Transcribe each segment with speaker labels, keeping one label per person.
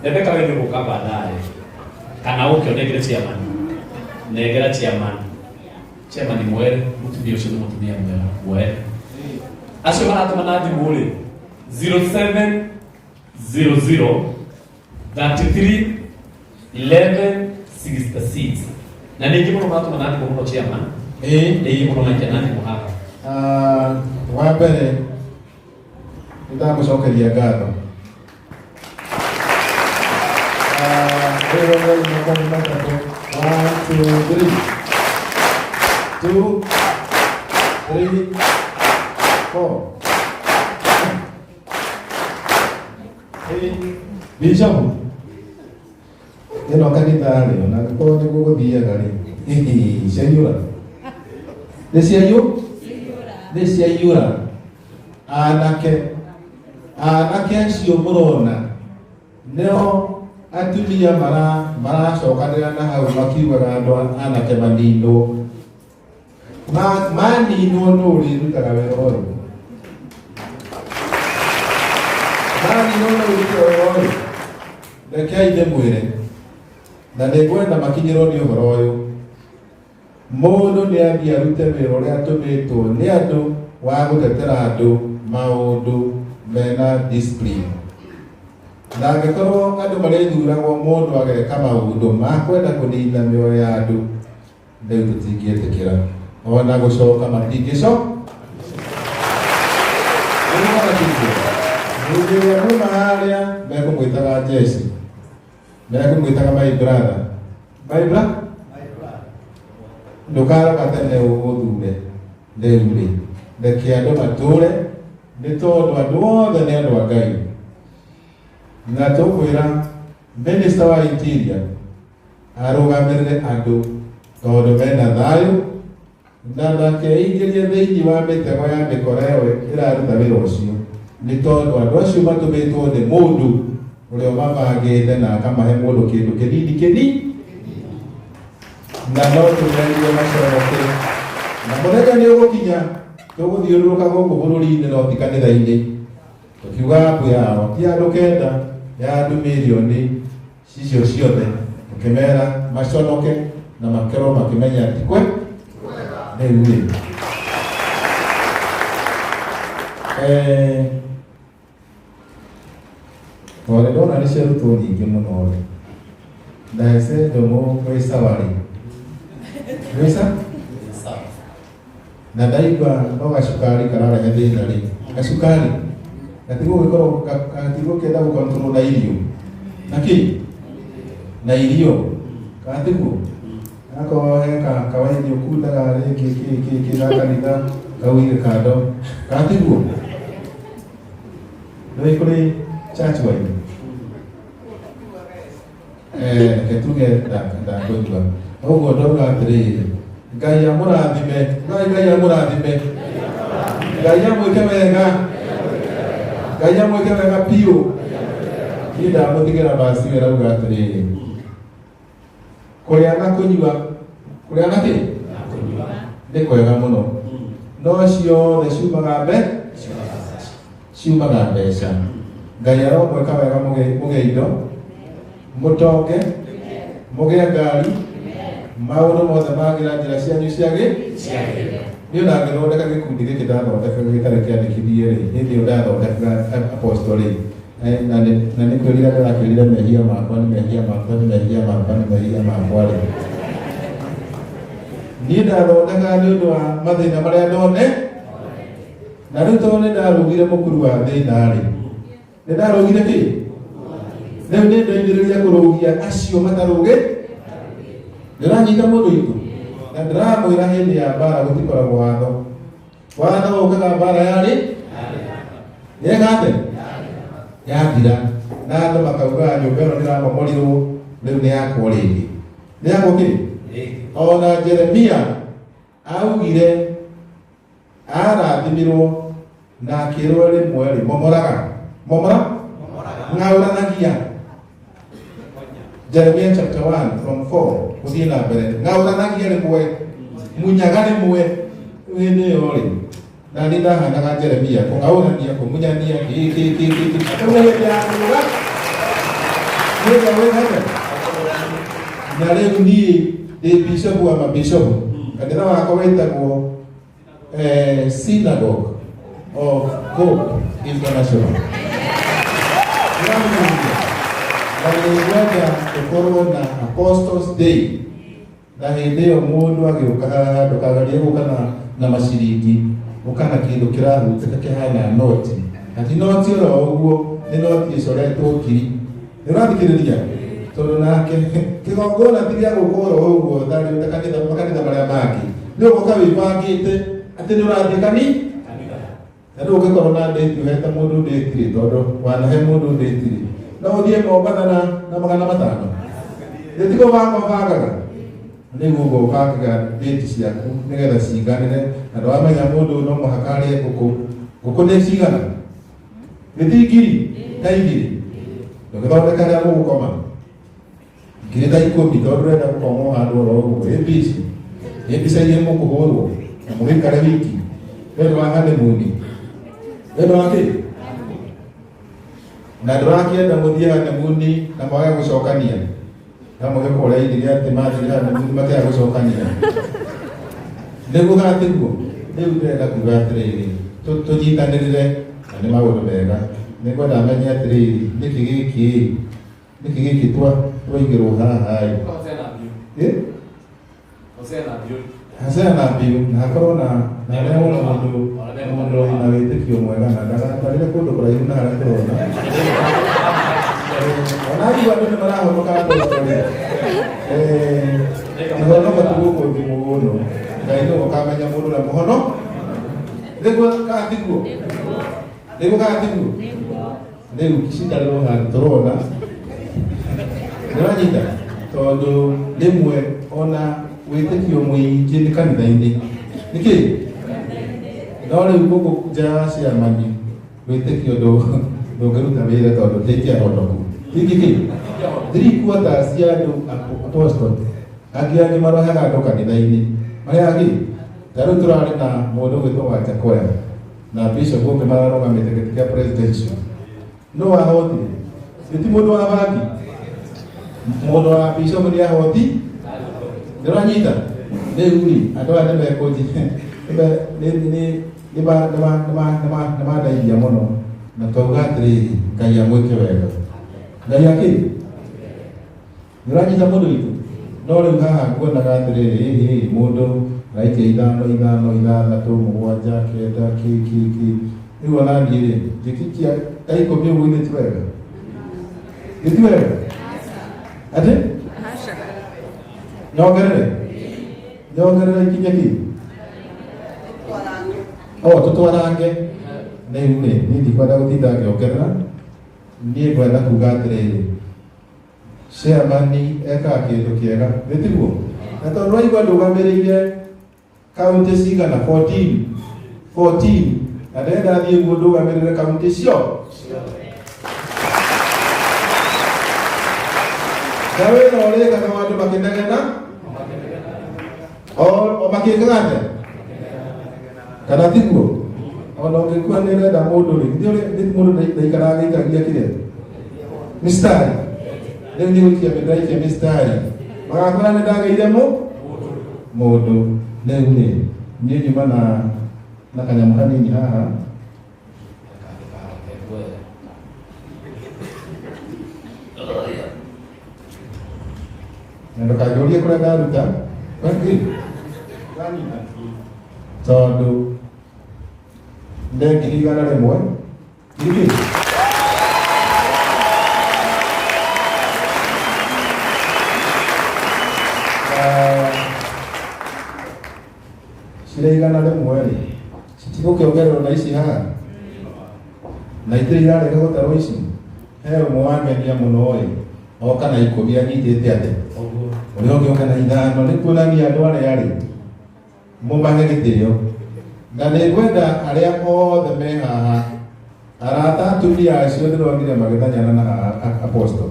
Speaker 1: Rebeka we nĩ ũgũka baadaye kana ũke ũnengere chairman, nengera chairman, chairman mwere mũtumia ũcio nĩ mũtumia mwega mwere. Acio maratũma na thimũ rĩ, 0700 33 11 66, na ningĩ mũno maratũma na thimũ mũno, chairman.
Speaker 2: Ĩĩ.
Speaker 1: Nĩ ingĩ mũno maikia na thimũ haha.
Speaker 2: Ah, wa mbere nĩ ndamũcokeria ngatho. Ah, rĩu rĩu moko nĩ matatũ. One, two, three. Two, three, four. Ĩĩ, Bishop, ĩno kanitha rĩ, ona angĩkorwo nĩ gũgũthiaga rĩ, hihi ciaiyũra? Nĩ ciaiyũ? Nĩ ciaiyũra. Anake, anake acio mũrona nĩo atumia maracokanĩra na hau makiugaga andũ anake maninwo. Maninwo nũ ũrĩrutaga wĩra ũyũ? Maninwo nũ ũrĩrutaga wĩra ũyũ? Rekei ndĩmwĩre, na nĩngwenda makinyĩrwo nĩ ũhoro ũyũ. Mũndũ nĩ athiĩ arute wĩra ũrĩa atũmĩtwo nĩ andũ wa gũtetera andũ maũndũ mena discipline. Na angĩkorwo andũ marĩthuragwo mũndũ ageka maũndũ ma kwenda kũnina mĩoyo ya andũ, rĩu tũtingĩtĩkĩra ona gũcoka matingĩcoka. Hĩndĩ ĩrĩa muma harĩa mekũmwĩtaga jeshi, mekũmwĩtaga my brother, my brother, ndũkaroka tene ũgũthure. Rĩu rĩ, reke andũ matũre, nĩ tondũ andũ othe nĩ andũ a Ngai. Na tũkwĩra minister wa interior arũgamĩrĩre andũ tondũ mena thayũ, na ndakeingĩrie thĩinĩ wa mĩtego ya mĩkora ĩyo ĩraruta wĩra ũcio, nĩ tondũ andũ acio matũmĩtwo nĩ mũndũ ũrĩa ũmabangĩte na akamahe mũndũ kĩndũ kĩnini kĩnini, na no tũmerire macoke, na mũthenya nĩ ũgũkinya tũgũthiũrũrũka gũkũ bũrũri-inĩ no ti kanitha-inĩ, tũkiuga apu yao ti andũ kenda, ya andũ mirioni icio ciothe, ũkĩmera maconoke na makerwo makĩmenya ti kwe rĩu rĩ. Tondũ ndona nĩ ciarutwo nyingĩ mũno rĩ, ndahece ndũng'ũ gwĩ sawa rĩ, gwĩ sawa, na ndaigua no gacukari kararehe thĩna rĩ, gacukari gatigũgĩkorwo gatigũkĩenda gũkontrol na irio na kĩ na irio gatiguo akorwo he ka kawaini ũkundaga rĩngĩ kĩ kĩ kĩ ga kanitha kauire kando gatiguo nĩ kũrĩ church wine. Reke tuge ndakũigua ũguo. Ndauga atĩrĩrĩ, Ngai amũrathime, Ngai, Ngai amũrathime, Ngai amwĩke wega, Ngai amwĩke wega biũ. Niĩ ndamũtigĩra basi ĩrauga atĩrĩrĩ, kũrĩa na kũnyua, kũrĩa na kĩ nĩ kwega mũno, no ciothe ciumaga mbe ciumaga mbeca. Ngai aromwĩka wega, mũgĩe indo, mũtonge, mũgĩe ngari, maũndũ mothe magĩra njĩra cianyu ciagĩ. Niĩ ona ngĩthondeka gĩkundi gĩkĩ ndathondekaga gĩtarĩ kĩandĩkithie rĩ, hĩndĩ ĩyo ndathondekaga apostle rĩ, na nĩ kwĩrira ndĩrakwĩrire mehia makwa, nĩ mehia makwa, nĩ mehia makwa, nĩ mehia makwa rĩ, niĩ ndathondekaga nĩ ũndũ wa mathĩna marĩa ndone. Na rĩu tondũ nĩ ndarũgire mũkuru wa thĩna rĩ, nĩ ndarũgire kĩ, rĩu nĩ ndeithĩrĩria kũrũgia acio matarũgĩ. Ndĩranyita mũndũ itũ na ndĩramwĩra, hĩndĩ ya mbara gũtikoragwo watho. Watho ũkaga mbara yarĩ yeka atĩa yathira, na andũ makauga nyũmba ĩno nĩramomorirwo, rĩu nĩ yakwo rĩngĩ, nĩ yakwo kĩ. Ona Jeremia augire arathimirwo na akĩrwo rĩmwe rĩ, momoraga, momora, ng'aũranagia. Jeremiah chapter 1 from 4 gũthiĩ na mbere, ng'aũranagia rĩmwe, munyaga rĩmwe. Hĩndĩ ĩyo rĩ, na nĩ ndahanaga Jeremia kũng'aũrania, kũmunyania, kĩ kĩ kĩ kĩ kĩ. Rĩu hĩndĩ ya kũrũga. Nĩ wĩhete na rĩu niĩ ndĩ bishop wa mabishop. Kanitha wakwa wĩtagwo Synagogue of Hope International. Na nĩngwenda tũkorwo na Apostles Day, na hĩndĩ ĩyo mũndũ agĩũka haha ndũkagarie gũka na maciringi, ũka na kĩndũ kĩrahutĩka kĩhana noti, na ti noti oro ũguo, nĩ noti ĩcoretwo ngiri. Nĩ ũrathikĩrĩria? Tondũ nake kĩgongona ti gĩa gũka oro ũguo ta kanitha makanitha marĩa mangĩ, nĩ ũgoka wĩbangĩte atĩ nĩ ũrathiĩ kani na rĩu ũngĩkorwo na ndĩti ũhete mũndũ ndĩti-rĩ, tondũ wanahe mũndũ ndĩti-rĩ, no ũthiĩ Mombatha na 500. Nĩ gũbanga ũbangaga, rĩu ũguo ũbangaga ndĩti ciaku nĩgetha ciganĩre, na ndwamenya mũndũ no mũhaka arĩe ngũkũ. Ngũkũ nĩ cigana? Nĩ ti ngiri ta igĩrĩ? Ndũgĩthondeka harĩa mũgũkoma ngiri ta 10, tondũ ndũrenda gũkomwo handũ oro ũguo. Ĩ mbici ĩ mbica iria mũkũhũrwo na mũgĩikare wiki nĩ ũndũ wa honeymoon, nĩ ũndũ wa kĩ? Na ndũrakĩenda mũthiĩ honeymoon na mwage gũcokania, na mũgĩ kũrĩa inire atĩ mathiĩ honeymoon makĩaga gũcokania, nĩguo kana tiguo? Rĩu ndĩrenda kuga atĩrĩrĩ, tũnyitanĩrĩre na nĩ maũndũ mega. Nĩngwenda menye atĩrĩrĩ, nĩkĩ gĩkĩ, nĩkĩ gĩkĩ twaigĩrwo haha ĩ? Ĩ? Hosea na mbiũ, na hakorwo na harehwo mũndũ wĩna wĩtĩkio mwega na ndagatarĩre kũndũ kũraihu na harĩa tũrona. Ona aigua andũ nĩ marahonoka apostoli. Kĩhonoka tu gũkũ thĩ mũno. Ngai nĩwe ũkamenya mũndũ ũrĩa mũhono. Nĩguo kana tiguo? Nĩguo kana tiguo? Rĩu cikarĩrwo handũ tũrona. Nĩwanyita? Tondũ rĩmwe ona wĩtĩkio mũingĩ nĩ kanitha-inĩ. Nĩkĩ? No rĩu gũkũ nja ya ciamani wĩtĩkio ndũngĩruta wĩra tondũ ti aingĩ ahonoku. Ti aingĩ kĩ? 3/4 cia andũ apostle angĩ marehaga andũ kanitha-inĩ. Marehaga kĩ? Ta rĩu tũrarĩ na mũndũ ũgwĩtwo Wajakoya na bishop ũngĩ mararũgamĩte gĩtĩ kĩa presidential. No ahotire? Nĩ ti mũndũ wa bangi, mũndũ wa bishop nĩ ahoti. Nĩũranyita? Rĩu rĩ, andũ aya nĩmekũnji nĩmandeithia mũno, na twauga atĩrĩrĩ, Ngai amwĩke wega. Ngai akĩ nĩũranyita mũndũ witũ? No rĩu haha nguonaga atĩrĩrĩ, ĩhĩ, mũndũ araikia 5 5 6 7 9 kĩ kĩ kĩ. Rĩu ona niĩ rĩ, ngĩkikia ta 10 ũguo, ithe ti wega? Nĩ ti wega atĩ nyongerere ikinye kĩ o tũtwarange. Rĩu rĩ, niĩ ndikwenda gũtinda ngĩongerera. Niĩ ngwenda kuga atĩrĩrĩ, chairman ekaga kĩndũ kĩega, nĩ tiguo? Na tondũ waigua ndũgamĩrĩire kaunti cigana? 14, 14, na ndĩrenda thiĩ guo ndũgamĩrĩre kaunti cio na wĩra ũrĩkaga wa andũ makĩnegena o makĩkaga atĩa, kana tiguo? Ona ũngĩkua nĩ ũrenda mũndũ rĩ, githĩ mũndũ ndaikaraga agĩikagia kĩrĩa mistari? Rĩu nĩ gũikia ndĩraikia mistari, magakora nĩ ndagĩire mũndũ. Rĩu rĩ, niĩ nyuma na kanyamũ kanini haha. Na ndũkanjũrie kũrĩa ndaruta. Wanyita? Tondũ nde 100,000 ngiri kĩ? Cirĩ 100 rĩ, citigũkĩongererwo na ici haha na itirĩ irarega gũtarwo ici. He ũmwe wangenia mũno ĩ, oka na 10 anyitĩte atĩ ũrĩa ũngĩ oka na 5. Nĩ kuonania andũ arĩa rĩ mũmahe gĩtĩo, na nĩ ngwenda arĩa othe me haha, arata atumia acio ndĩronire magĩthanyana na haha apostle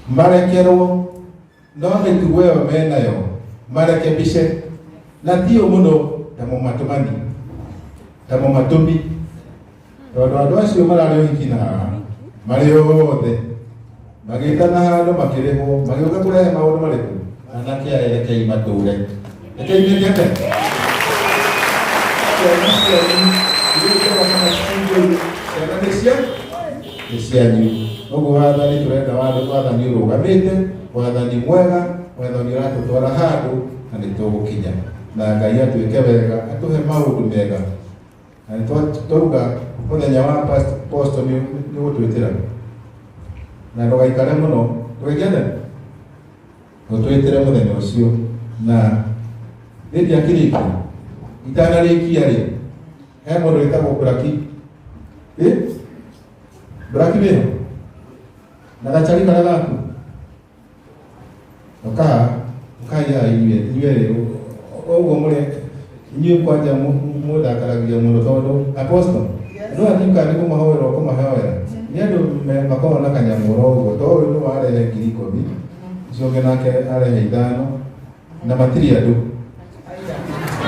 Speaker 2: marekerwo, no mĩtugo ĩyo menayo marekebice, na tiũ mũno ta mũmatũmani ta mũmatũmi, tondũ andũ acio mararĩ ũhiki na haha marĩ othe. Magĩtana handũ makĩrĩhwo, magĩũka kũrehe maũndũ marĩkũ? Anake aya rekei matũre. Rekei meke atĩa? Ciana cianyu iria ikoragwo na macukuru, ciana nĩ cia nĩ cianyu. Ũguo wathani tũrenda wathani ũrũgamĩte, wathani mwega, wathani ũratũtwara handũ na nĩ tũgũkinya. Na Ngai atwĩke wega, atũhe maũndũ mega. Na nĩ twauga mũthenya wa posto nĩ ũgũtwĩtĩra. Na ndũgaikare mũno, ndũgeke atĩa? Ũtwĩtĩre mũthenya ũcio. Na nĩ ndiakĩrĩkia, itanarĩkia rĩ, he mũndũ wĩtagwo Braki. Ĩ? Braki wĩho? Na gacari karĩa gaku? Ũkaha, ũkai haha inyuĩ, inyuĩ rĩ, ũguo mũrĩ, inyuĩ kwanja mũndakaragia mũno tondũ apostle, andũ aya ndiũkaga nĩ kũmahoera ũkũmahoera. Nĩ andũ makoragwo na kanyamũ oro ũguo, to ũyũ nĩ warehe 10,000, ũcio ũngĩ nake arehe 5, na matirĩ andũ.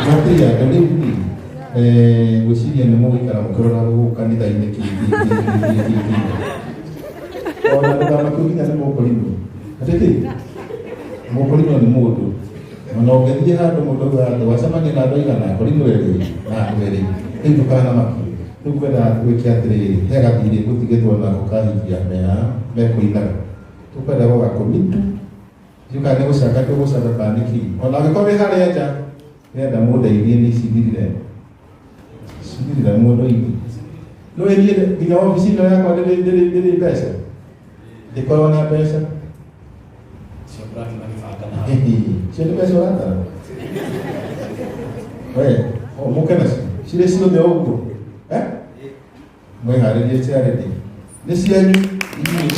Speaker 2: Matirĩ andũ rĩu rĩ, ngwĩciria nĩ mũgũikara mũkĩrora gũkũ kanitha-inĩ kĩ kĩ kĩ kĩ kĩ kĩ kĩ. Ona ndũkamakio nginya nĩ mũkũrinwo. Atĩ kĩ? Mũkũrinwo nĩ mũndũ. Ona ũngĩthiĩ handũ mũndũ auga atĩ wacemania na andũ aigana, kũrinwo erĩ na andũ erĩ. Rĩu ndũkanamakio. Rĩu ngwendaga twĩke atĩrĩrĩ, he gathirĩ ngũtigĩtwo nako kahikia mea mekũinaga. Tũkwenda gũgakũmitu. Ndiũĩ kana nĩ gũcanga tũgũcanga kana nĩ kĩ. Ona angĩkorwo wĩ harĩa nja, ndĩrenda mũndeithie nĩ cithirire. Cithirire mũndũ ingĩ. Nĩ niĩ nginya wabici ĩno yakwa ndĩrĩ mbeca. Ndĩkoragwo na mbeca.
Speaker 1: Cio Braki magĩbanga na
Speaker 2: Cio nĩ mbeca ũratara? We, o mũke nacio. Cirĩ ciothe ũguo. Eh? Mwĩharĩrie charity. Nĩ cianyu. Inyuĩ.